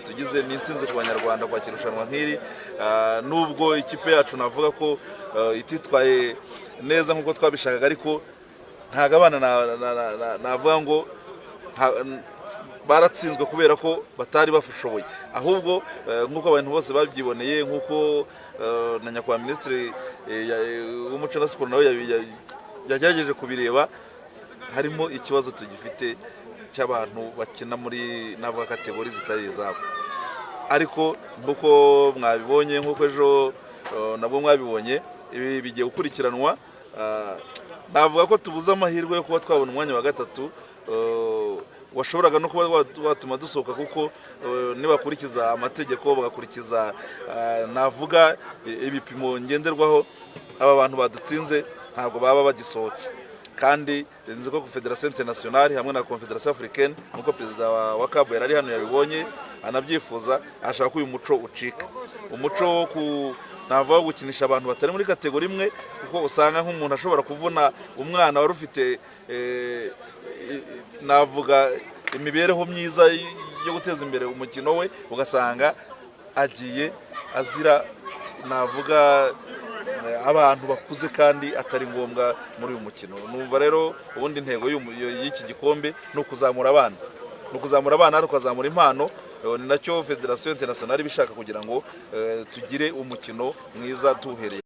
Tugize ni intsinzi ku Banyarwanda kwakira irushanwa nk'iri, nubwo ikipe yacu navuga ko ititwaye neza nk'uko twabishakaga, ariko ntabwo abana navuga ngo baratsinzwe kubera ko batari bashoboye, ahubwo nk'uko abantu bose babyiboneye, nk'uko na nyakubahwa Minisitiri w'Umuco na Siporo nawe yagerageje kubireba, harimo ikibazo tugifite cy'abantu bakina muri, navuga, catégorie zitari izabo. Ariko nk'uko mwabibonye, nk'uko ejo nabwo mwabibonye, ibi bigiye gukurikiranwa. Navuga ko tubuze amahirwe yo kuba twabona umwanya wa gatatu washoboraga no kuba watuma dusohoka, kuko nibakurikiza amategeko, bagakurikiza, navuga, ibipimo ngenderwaho, aba bantu badutsinze ntabwo baba bagisohotse. Kandi nzi ko Fédération Internationale hamwe na Confédération Africaine, nk'uko perezida wa CAB yari ari hano yabibonye, anabyifuza, ashaka ko uyu muco ucika, umuco wo ku navuga gukinisha abantu batari muri catégorie imwe, kuko usanga nk'umuntu ashobora kuvuna umwana wari ufite, navuga, imibereho myiza yo guteza imbere umukino we, ugasanga agiye azira, navuga, abantu bakuze kandi atari ngombwa muri uyu mukino. Numva rero ubundi intego y'iki gikombe ni ukuzamura abana, ni ukuzamura abana, tukazamura impano. Ni nacyo Fédération Internationale ibishaka kugira ngo tugire umukino mwiza tuwuhereye